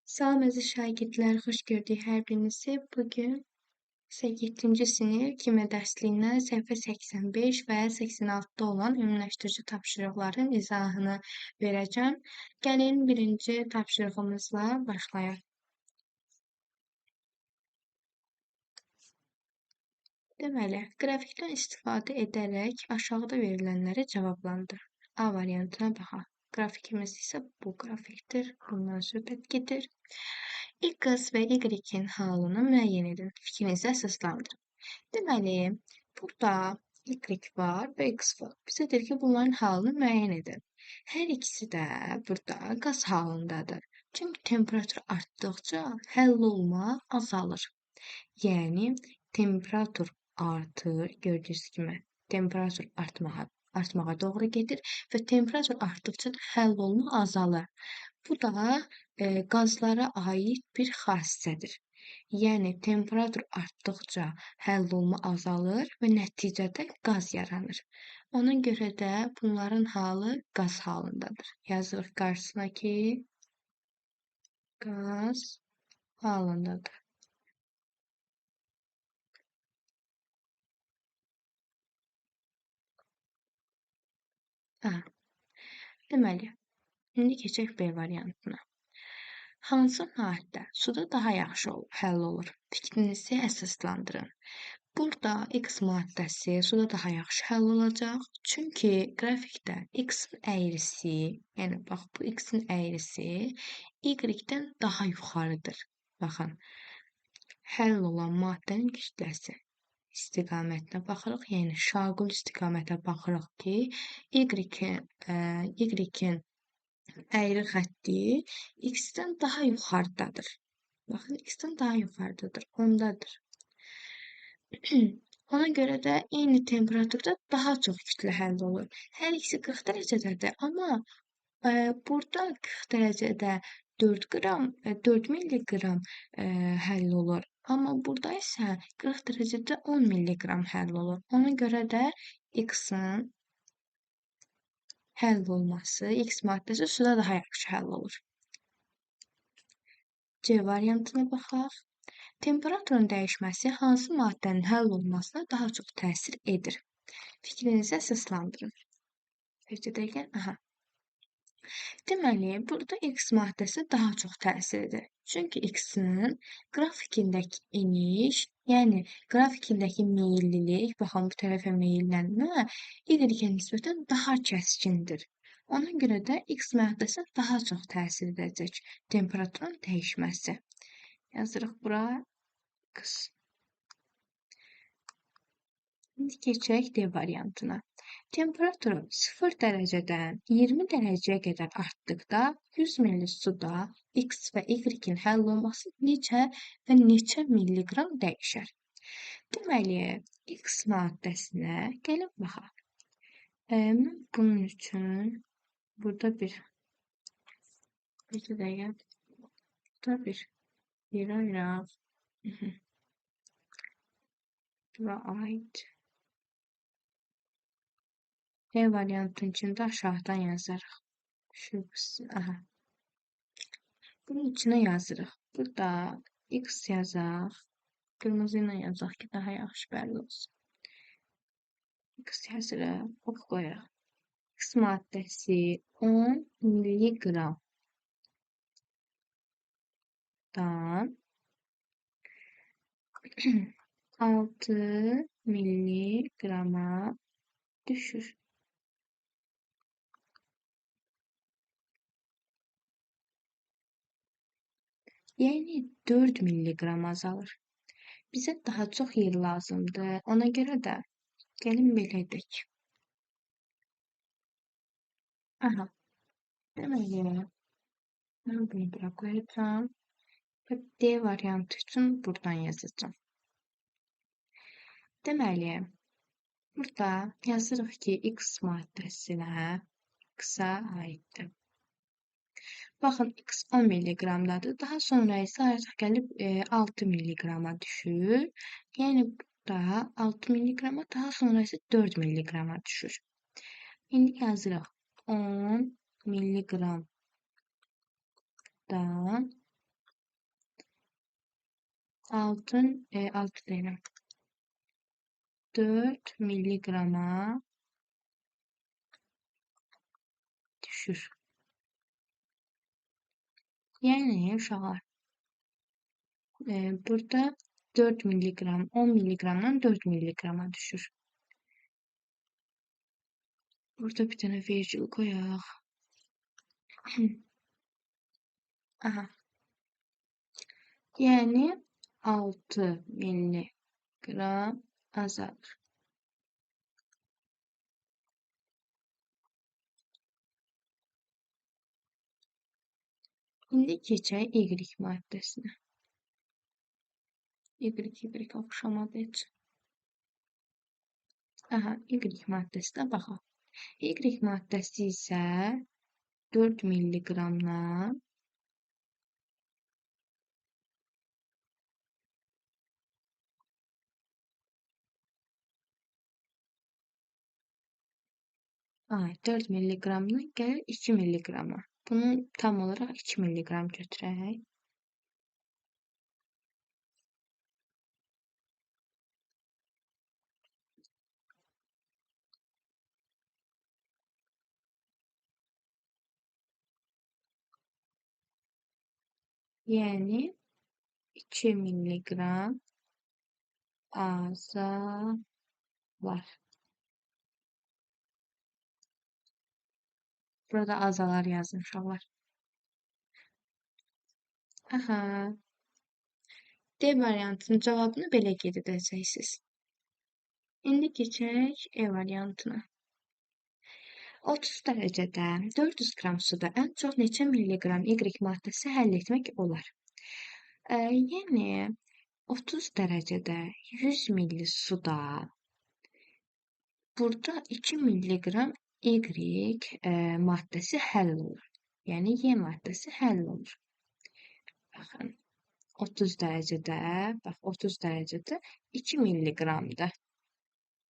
Salam əziz şagirdlər, xoş gördük hər birinizi. Bugün 7-ci sinif kimya dərsliyindən səhifə 85 və 86-da olan ümumiləşdirici tapşırıqların izahını verəcəm. Gəlin birinci tapşırığımızla başlayaq. Deməli, qrafikdən istifadə edərək aşağıda verilənləri cavablandır. A variantına baxaq. Qrafikimiz isə bu qrafikdir. Bundan söhbət gedir. X və Y-in halını müəyyən edin. Fikrinizi əsaslandırın. Deməli, burada Y var və X var. Bizə deyir ki, bunların halını müəyyən edin. Hər ikisi də burada qaz halındadır. Çünki temperatur artdıqca həll olma azalır. Yəni, temperatur artır, gördüyünüz kimi temperatur artmağa doğru gedir və temperatur artdıqca da həll olma azalır. Bu da qazlara aid bir xassədir. Yəni, temperatur artdıqca həll olma azalır və nəticədə qaz yaranır. Ona görə də bunların halı qaz halındadır. Yazırıq qarşısına ki, qaz halındadır. Aha. Deməli, indi keçək B variantına. Hansı maddə suda daha yaxşı həll olur? Fikrinizi əsaslandırın. Burada X maddəsi suda daha yaxşı həll olacaq. Çünki qrafikdə X-in əyrisi, yəni bax bu X-in əyrisi Y-dən daha yuxarıdır. Baxın, həll olan maddənin kütləsi istiqamətinə baxırıq, yəni şaqul istiqamətə baxırıq ki, Y-in əyri xətti X-dən daha yuxarıdadır. Baxın, X-dən daha yuxarıdadır, ondadır. Ona görə də eyni temperaturda daha çox kütlə həll olur. Hər ikisi 40 dərəcədədir, amma burada 40 dərəcədə 4 milliqram həll olur. Amma burada isə 40 dərəcədə 10 milliqram həll olur. Ona görə də X-in həll olması, X maddəsi suda daha yaxşı həll olur. C variantına baxaq. Temperaturun dəyişməsi hansı maddənin həll olmasına daha çox təsir edir? Fikrinizi əsaslandırın. Bir dəqiqə, aha. Deməli, burada X maddəsi daha çox təsir edir. Çünki X-in qrafikindəki eniş, yəni qrafikindəki meyillilik, baxın bu tərəfə meyillənmə Y-ə nisbətən daha kəskindir. Ona görə də X maddəsi daha çox təsir edəcək temperaturun dəyişməsi. Yazırıq bura X. İndi keçək D variantına. Temperaturu 0 dərəcədən 20 dərəcəyə qədər artdıqda 100 ml suda X və Y-in həll olması necə və neçə milliqram dəyişər? Deməli, X maddəsinə gəlin baxaq. Mən bunun üçün burada bir dəqiqə, burada bir yer ayıraq. Bura aid. D variantının içində aşağıdan yazarıq. Aha. Bunun içinə yazırıq. Burada X yazaq. Qırmızı ilə yazaq ki, daha yaxşı bəlli olsun. X yazırıq. Ox qoyarıq. X maddəsi 10 milliqramdan 6 milliqrama düşür. Yəni 4 milliqram azalır. Bizə daha çox yer lazımdır. Ona görə də gəlin belə edək. Aha. Deməli, mən bunu bura qoyacağam və D variantı üçün buradan yazacağam. Deməli, burada yazırıq ki, X maddəsinə X-a aiddir. Baxın, X 10 milliqramdadır. Daha sonra isə artıq gəlib 6 milliqrama düşür. Yəni, burada 6 milliqrama, daha sonra isə 4 milliqrama düşür. İndi yazırıq. 10 milliqramdan 6 deyirəm. 4 milliqrama düşür. Yəni, uşaqlar, burada 4 milliqram, 10 milliqramdan 4 milliqrama düşür. Burada bir dənə vergül qoyaq. Aha. Yəni, 6 milliqram azalır. İndi keçək Y maddəsinə. Y, Y oxşamadı heç. Aha, Y maddəsinə baxaq. Y maddəsi isə 4 milliqramdan ay, 4 milliqramdan gəlir 2 milliqrama. Bunu tam olaraq 2 milliqram götürək. Yəni 2 milliqram azalar. Burada azalar yazın uşaqlar. Aha. D variantının cavabını belə qeyd edəcəksiniz. İndi keçək E variantına. 30 dərəcədə 400 qram suda ən çox neçə milliqram Y maddəsi həll etmək olar? Yəni 30 dərəcədə 100 milli suda burada 2 milliqram Y maddəsi həll olur. Yəni Y maddəsi həll olur. Baxın, 30 dərəcədə, bax 30 dərəcədə 2 milliqramdır.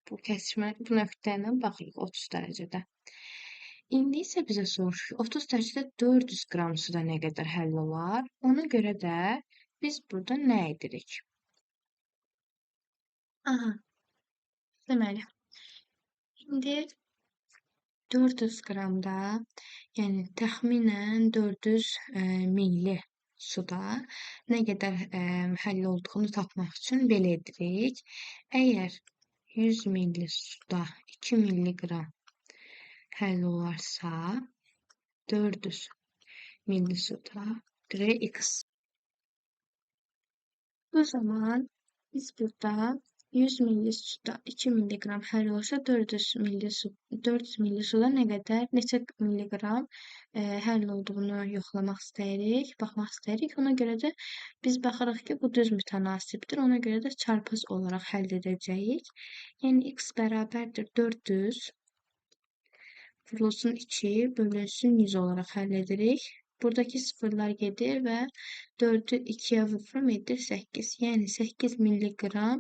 Bu kəsişmə, bu nöqtə ilə baxırıq 30 dərəcədə. İndi isə bizə soruşur ki, 30 dərəcədə 400 qram suda nə qədər həll olar? Ona görə də biz burada nə edirik? Aha, deməli, indi 400 qramda, yəni təxminən 400 milli suda nə qədər həll olduğunu tapmaq üçün belə edirik. Əgər 100 milli suda 2 milliqram həll olarsa, 400 milli suda X. Bu zaman biz burada 100 milli suda 2 milliqram həll olursa, 400 milli suda nə qədər, neçə milliqram həll olduğunu yoxlamaq istəyirik, baxmaq istəyirik. Ona görə də biz baxırıq ki, bu düz mütənasibdir. Ona görə də çarpaz olaraq həll edəcəyik. Yəni, x bərabərdir 400 vurulsun 2 bölünsün 100 olaraq həll edirik. Buradakı sıfırlar gedir və 4-ü 2-yə vururum edir 8. Yəni, 8 milliqram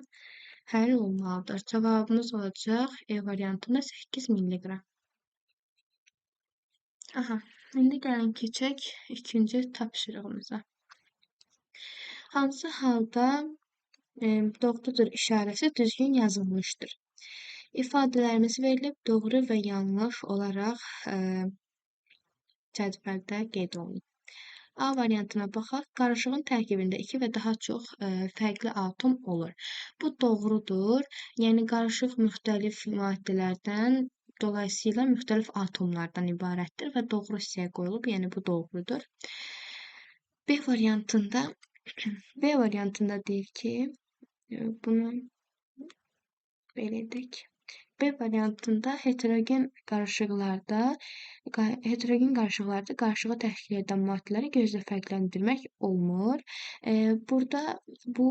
həll olmalıdır. Cavabımız olacaq E variantında 8 milliqram. Aha, indi gəlin keçək ikinci tapşırığımıza. Hansı halda doğrudur işarəsi düzgün yazılmışdır? İfadələrimiz verilib doğru və yanlış olaraq cədvəldə qeyd olunub. A variantına baxaq. Qarışığın tərkibində 2 və daha çox fərqli atom olur. Bu doğrudur. Yəni, qarışıq müxtəlif maddələrdən, dolayısıyla müxtəlif atomlardan ibarətdir və doğru hissəyə qoyulub. Yəni, bu doğrudur. B variantında deyir ki, bunu belə edək. B variantında heterogen qarışıqlarda qarışığı təşkil edən maddələri gözlə fərqləndirmək olmur. Burada bu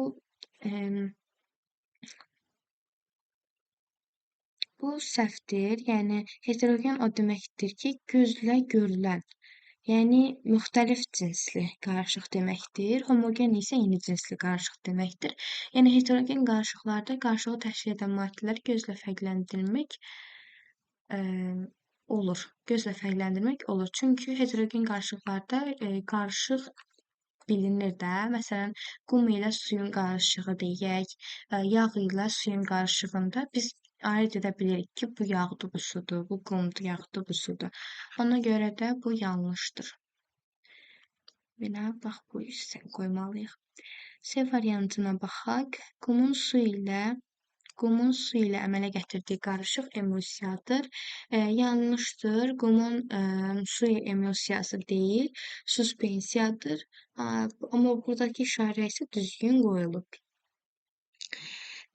səhvdir. Yəni, heterogen o deməkdir ki, gözlə görülən, yəni müxtəlif cinsli qarışıq deməkdir. Homogen isə eyni cinsli qarışıq deməkdir. Yəni, heterogen qarışıqlarda qarışığı təşkil edən maddələri gözlə fərqləndirmək olur. Gözlə fərqləndirmək olur. Çünki heterogen qarışıqlarda qarışıq bilinir də. Məsələn, qum ilə suyun qarışığı deyək, yağ ilə suyun qarışığında biz ayırd edə bilirik ki, bu yağdır, bu sudur, bu qumdur, yağdır, bu sudur. Ona görə də bu yanlışdır. Belə, bax, bu hissəni qoymalıyıq. C variantına baxaq. Qumun su ilə əmələ gətirdiyi qarışıq emulsiyadır. Yanlışdır. Qumun su emulsiyası deyil, suspensiyadır. Amma buradakı işarə isə düzgün qoyulub.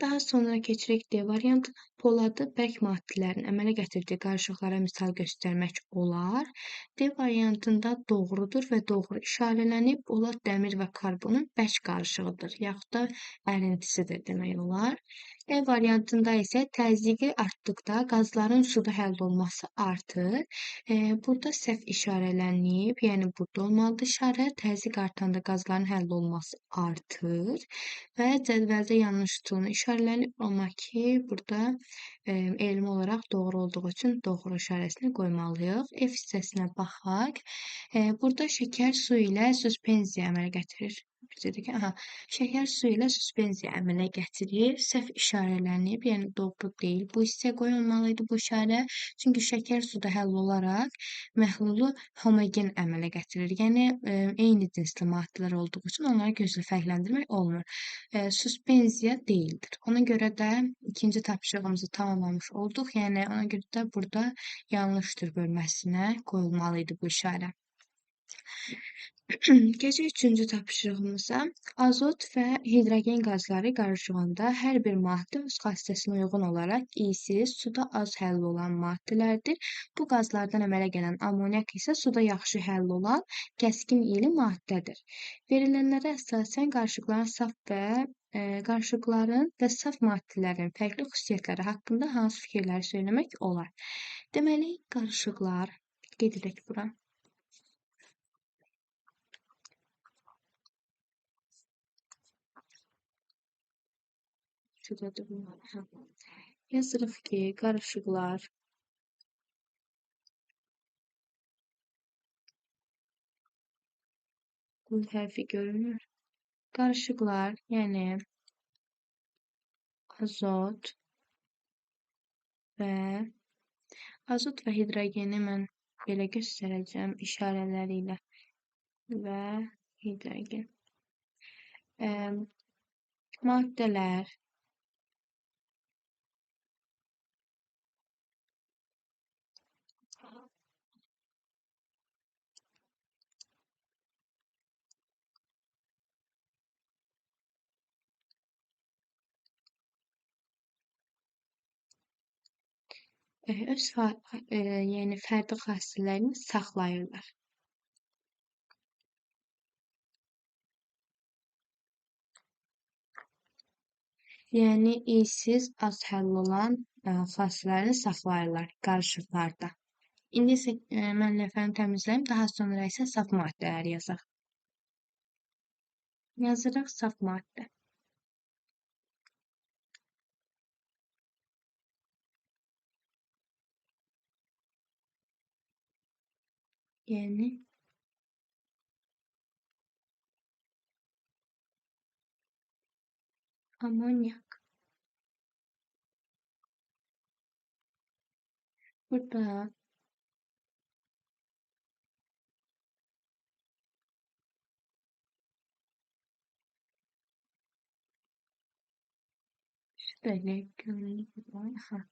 Daha sonra keçirik D variantına. Poladı bərk maddələrin əmələ gətirdiyi qarışıqlara misal göstərmək olar. D variantında doğrudur və doğru işarələnib. Polad dəmir və karbonun bərk qarışığıdır, yaxud da ərintisidir demək olar. E variantında isə təzyiqi artdıqda qazların suda həll olması artır. Burada səhv işarələnib, yəni burada olmalıdır işarə. Təzyiq artanda qazların həll olması artır və cədvəldə yanlış sütunu işarələnib, amma ki, burada elmi olaraq doğru olduğu üçün doğru işarəsini qoymalıyıq. F hissəsinə baxaq. Burada şəkər su ilə suspensiya əmələ gətirir. Aha, şəkər su ilə suspensiya əmələ gətirir. Səhv işarələnib, yəni doğru deyil. Bu hissə qoyulmalı idi bu işarə. Çünki şəkər suda həll olaraq məhlulu homogen əmələ gətirir. Yəni eyni cinsli maddələr olduğu üçün onları gözlə fərqləndirmək olmur. Suspensiya deyildir. Ona görə də ikinci tapşırığımızı tamamlamış olduq. Yəni ona görə də burada yanlışdır bölməsinə qoyulmalı idi bu işarə. Keçək üçüncü tapşırığımıza. Azot və hidrogen qazları qarışığında hər bir maddə öz xassəsinə uyğun olaraq iysiz, suda az həll olan maddələrdir. Bu qazlardan əmələ gələn amonyak isə suda yaxşı həll olan kəskin iyili maddədir. Verilənlərə əsasən qarışıqların və saf maddələrin fərqli xüsusiyyətləri haqqında hansı fikirləri söyləmək olar? Deməli, qarışıqlar, qeyd edək bura. Yazırıq ki, qarışıqlar bu hərfi görünür. Qarışıqlar, yəni azot və hidrogeni mən belə göstərəcəm işarələri ilə və hidrogen. Maddələr öz yəni fərdi xassələrini saxlayırlar. Yəni iysiz, az həll olan xassələrini saxlayırlar qarışıqlarda. İndi isə mən lövhəni təmizləyim, daha sonra isə saf maddələri yazaq. Yazırıq saf maddə. Yəni amonyak. Burada şöyle görünür. Aha.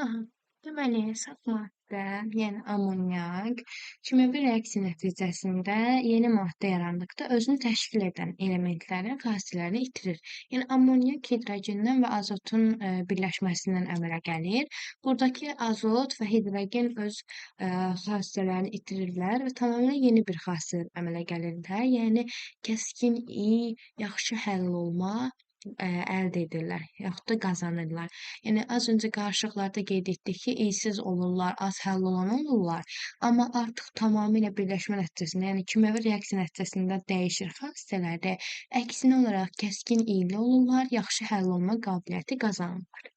Aha. Deməli, saf maddə, yəni amonyak, kimyəvi reaksiya nəticəsində yeni maddə yarandıqda özünü təşkil edən elementlərin xassələrini itirir. Yəni, amonyak hidrogendən və azotun birləşməsindən əmələ gəlir. Buradakı azot və hidrogen öz xassələrini itirirlər və tamamilə yeni bir xassələr əmələ gəlirlər. Yəni, kəskin iyi, yaxşı həll olma əldə edirlər, yaxud da qazanırlar. Yəni, az öncə qarışıqlarda qeyd etdik ki, iysiz olurlar, az həll olan olurlar. Amma artıq tamamilə birləşmə nəticəsində, yəni kimyəvi reaksiya nəticəsində dəyişir xassələrdə. Əksinə olaraq kəskin iyli olurlar, yaxşı həll olma qabiliyyəti qazanırlar.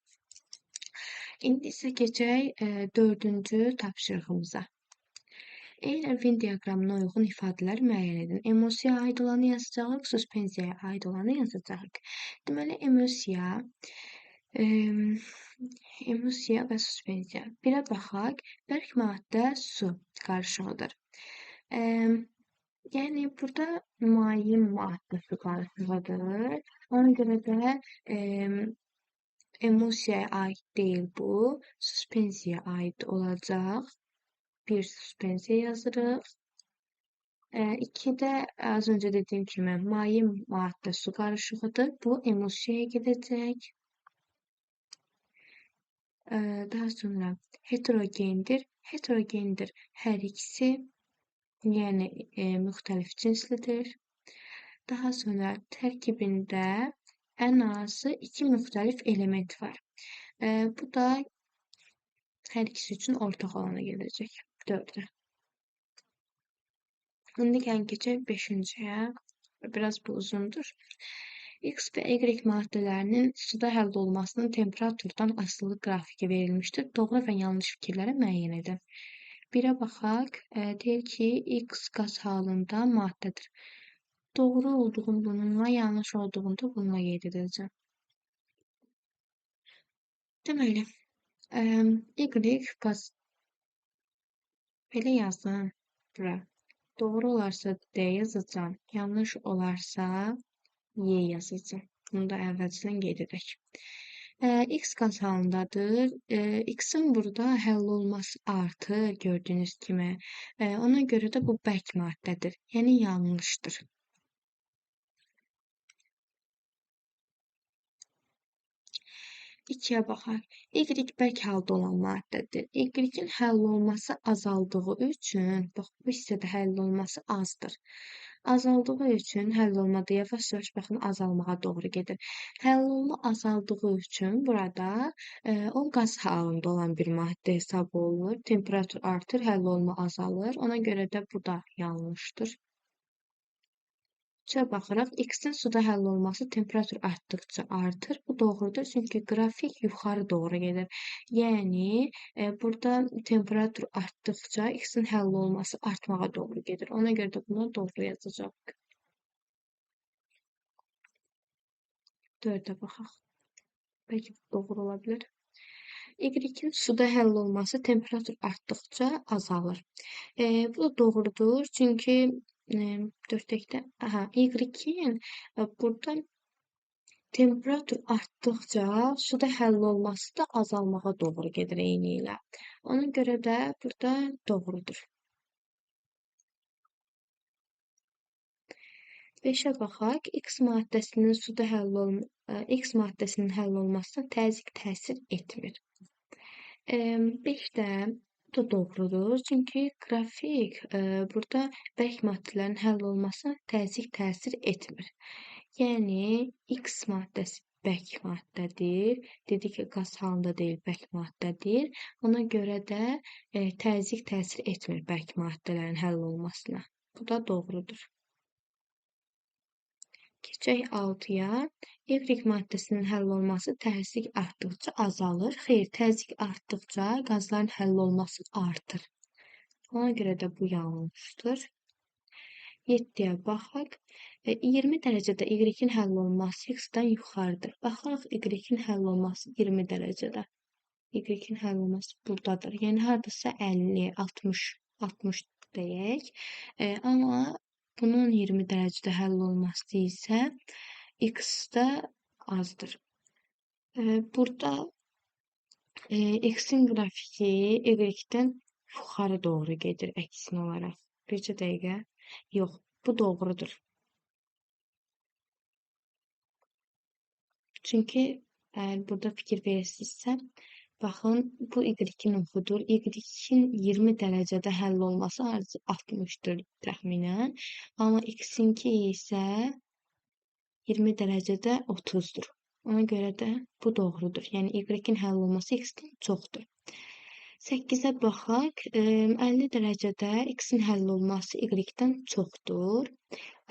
İndi isə keçək dördüncü tapşırığımıza. Eynən Venn diaqramına uyğun ifadələr müəyyən edin. Emulsiyaya aid olanı yazacağıq, suspensiyaya aid olanı yazacağıq. Deməli, emulsiya və suspensiya. Birə baxaq, bərk maddə su qarışığıdır. Yəni, burada maye maddə su qarışığıdır. Ona görə də emulsiyaya aid deyil bu, suspensiyaya aid olacaq. Bir suspensiya yazırıq. İki də az öncə dediyim kimi maye maddə su qarışığıdır. Bu emulsiyaya gedəcək. Daha sonra heterogendir. Heterogendir hər ikisi, yəni müxtəlif cinslidir. Daha sonra tərkibində ən azı iki müxtəlif element var. Bu da hər ikisi üçün ortaq olana gedəcək. 4-ə. İndi gəlin keçək 5-ciyə. Biraz bu uzundur. X və Y maddələrinin suda həll olmasının temperaturdan asılı qrafiki verilmişdir. Doğru və yanlış fikirləri müəyyən edin. 1-ə baxaq. Deyir ki, X qaz halında maddədir. Doğru olduğunu bununla, yanlış olduğunu da bununla qeyd edəcəm. Deməli, Y qaz belə yazdım bura. Doğru olarsa D yazacağam, yanlış olarsa Y yazacağam. Bunu da əvvəlcədən qeyd edək. X qaz halındadır. X-in burada həll olması artır gördüyünüz kimi. Ona görə də bu bərk maddədir. Yəni yanlışdır. 2-yə baxaq. Y bərk halda olan maddədir. Y-in həll olması azaldığı üçün, bax bu hissədə həll olması azdır. Azaldığı üçün həll olmada yavaş-yavaş baxın azalmağa doğru gedir. Həll olma azaldığı üçün burada o qaz halında olan bir maddə hesab olunur. Temperatur artır, həll olma azalır. Ona görə də bu da yanlışdır. 3-ə baxırıq. X-in suda həll olması temperatur artdıqca artır. Bu doğrudur, çünki qrafik yuxarı doğru gedir. Yəni, burada temperatur artdıqca X-in həll olması artmağa doğru gedir. Ona görə də bunu doğru yazacaq. 4-ə baxaq. Bəlkə doğru ola bilər. Y-in suda həll olması temperatur artdıqca azalır. Bu da doğrudur, çünki 4-də, aha, Y-in burada temperatur artdıqca suda həll olması da azalmağa doğru gedir eyni ilə. Ona görə də burada doğrudur. 5-ə baxaq. X maddəsinin suda həll olma, X maddəsinin həll olmasına təzyiq təsir etmir. 5-də bu da doğrudur. Çünki qrafik burada bərk maddələrin həll olmasına təzyiq təsir etmir. Yəni X maddəsi bərk maddədir. Dedik ki, qaz halında deyil, bərk maddədir. Ona görə də təzyiq təsir etmir bərk maddələrin həll olmasına. Bu da doğrudur. Keçək 6-ya. Y maddəsinin həll olması təzyiq artdıqca azalır. Xeyr, təzyiq artdıqca qazların həll olması artır. Ona görə də bu yanlışdır. 7-yə baxaq. 20 dərəcədə Y-in həll olması X-dən yuxarıdır. Baxırıq, Y-in həll olması 20 dərəcədə. Y-in həll olması buradadır. Yəni, haradasa 50, 60, 60 deyək. Amma bunun 20 dərəcədə həll olması isə X-də azdır. Burada X-in qrafiki Y-dən yuxarı doğru gedir əksinə olaraq. Bircə dəqiqə. Yox, bu doğrudur. Çünki əgər burada fikir verirsinizsə, baxın, bu Y-in oxudur. Y-in 20 dərəcədə həll olması 60-dır təxminən. Amma X-inki isə 20 dərəcədə 30-dur. Ona görə də bu doğrudur. Yəni, Y-in həll olması X-dən çoxdur. 8-ə baxaq. 50 dərəcədə X-in həll olması Y-dən çoxdur.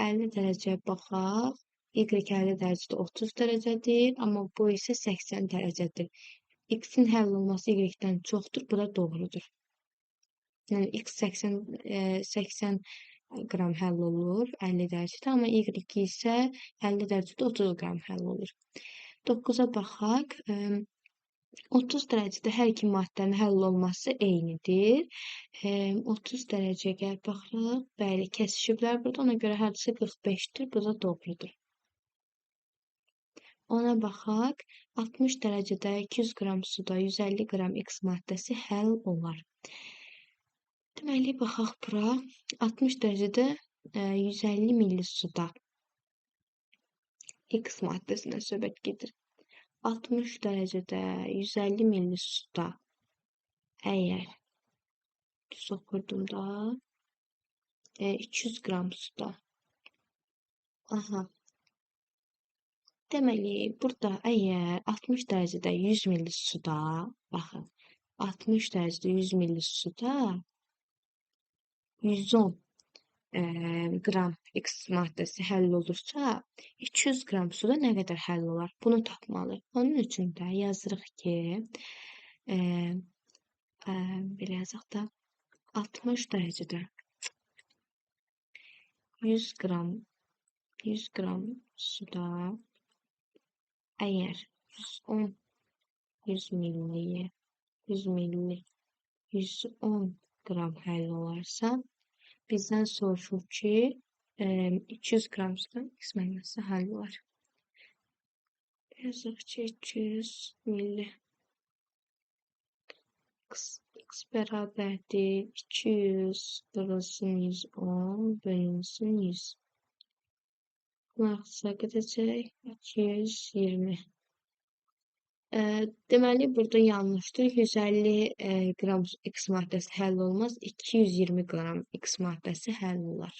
50 dərəcəyə baxaq. Y 50 dərəcədə 30 dərəcədir, amma bu isə 80 dərəcədir. X-in həll olması Y-dən çoxdur. Bu da doğrudur. Yəni, X 80 qram həll olur 50 dərəcədə, amma Y isə 50 dərəcədə 30 qram həll olur. 9-a baxaq. 30 dərəcədə hər iki maddənin həll olması eynidir. 30 dərəcəyə gəlib baxırıq. Bəli, kəsişiblər burada. Ona görə hardasa 45-dir. Bu da doğrudur. Ona baxaq. 60 dərəcədə 200 qram suda 150 qram X maddəsi həll olar. Deməli, baxaq bura. 60 dərəcədə 150 milli suda X maddəsindən söhbət gedir. 60 dərəcədə 150 milli suda əgər düz oxurdum da 200 qram suda. Aha. Deməli, burada əgər 60 dərəcədə 100 milli suda, baxın, 60 dərəcədə 100 milli suda 110 qram X maddəsi həll olursa, 200 qram suda nə qədər həll olar? Bunu tapmalıyıq. Onun üçün də yazırıq ki, belə yazaq da, 60 dərəcədə 100 qram suda əgər 110 100 milli 110 qram həll olarsa, bizdən soruşur ki, 200 qram suda X maddəsi həll olar. Yazaq ki, 200 milli X bərabərdir 200 vurulsun 110 bölünsün 100. Bunlar gedəcək 220. Deməli, burada yanlışdır. 150 qram X maddəsi həll olmaz. 220 qram X maddəsi həll olar.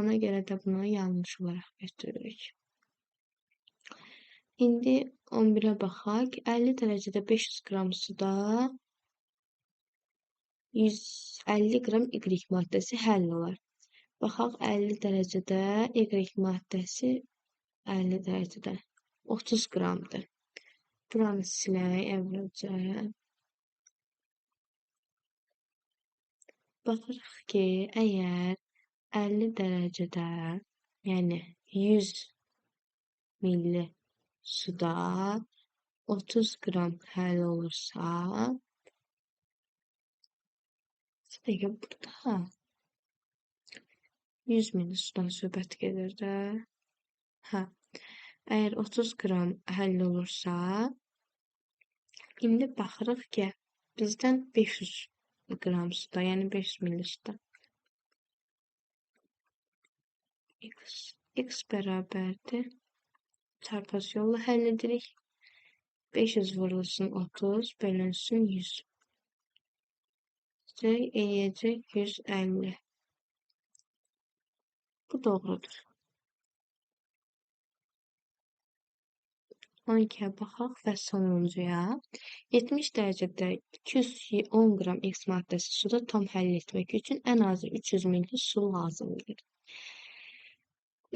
Ona görə də bunu yanlış olaraq götürürük. İndi 11-ə baxaq. 50 dərəcədə 500 qram suda 150 qram Y maddəsi həll olar. Baxaq, 50 dərəcədə Y maddəsi 50 dərəcədə 30 qramdır. Buranı silək əvvəlcə. Baxırıq ki, əgər 50 dərəcədə, yəni 100 milli suda 30 qram həll olursa, dəqiqə, burada 100 milli sudan söhbət gedir də. Hə. Əgər 30 qram həll olursa, indi baxırıq ki, bizdən 500 qram suda, yəni 500 milli suda. X bərabərdir. Çarpaz yolla həll edirik. 500 vurulsun 30, bölünsün 100. Eləyəcək 150. Bu doğrudur. 12-yə baxaq və sonuncuya. 70 dərəcədə 210 qram X maddəsi suda tam həll etmək üçün ən azı 300 milli su lazımdır.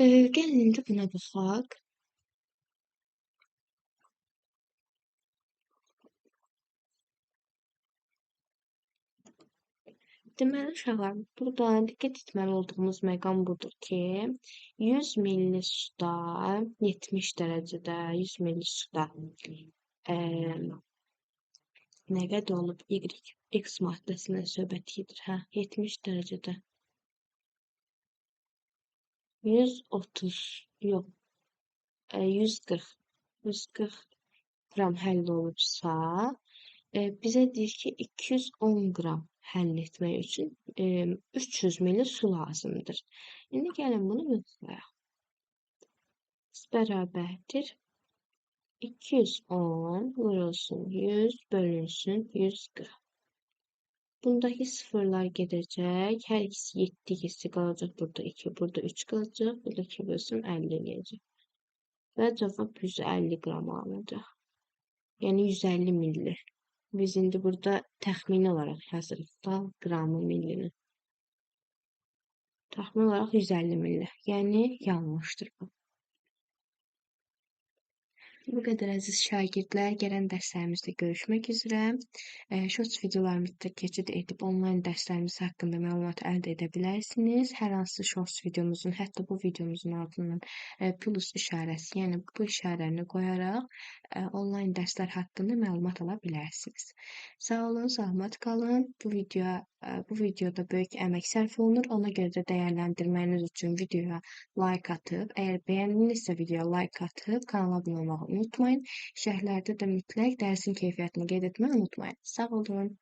Gəlin indi buna baxaq. Deməli, uşaqlar, burada diqqət etməli olduğumuz məqam budur ki, 100 milli suda, 70 dərəcədə 100 milli suda nə qədər olub Y, X maddəsindən söhbət gedir, hə, 70 dərəcədə 130, yox, 140 qram həll olubsa, bizə deyir ki, 210 qram həll etmək üçün 300 milli su lazımdır. İndi gəlin bunu yoxlayaq. Bərabərdir 210 vurulsun 100 bölünsün 100 qram. Bundakı sıfırlar gedəcək. Hər ikisi 7 ikisi qalacaq. Burada 2, burada 3 qalacaq. Burada 2 bölsün 50 eləyəcək. Və cavab 150 qram alınacaq. Yəni 150 milli. Biz indi burada təxmini olaraq yazırıq da qramı millini. Təxmini olaraq 150 milli. Yəni yanlışdır bu. Bu qədər əziz şagirdlər. Gələn dərslərimizdə görüşmək üzrə. Shorts videolarımızda keçid edib onlayn dərslərimiz haqqında məlumat əldə edə bilərsiniz. Hər hansı shorts videomuzun, hətta bu videomuzun altından plus işarəsi, yəni bu işarəni qoyaraq onlayn dərslər haqqında məlumat ala bilərsiniz. Sağ olun, salamat qalın. Bu videoda böyük əmək sərf olunur. Ona görə də dəyərləndirməniz üçün videoya like atıb, əgər bəyəndinizsə videoya like atıb kanala abunə olmağı unutmayın. Şərhlərdə də mütləq dərsin keyfiyyətini qeyd etməyi unutmayın. Sağ olun.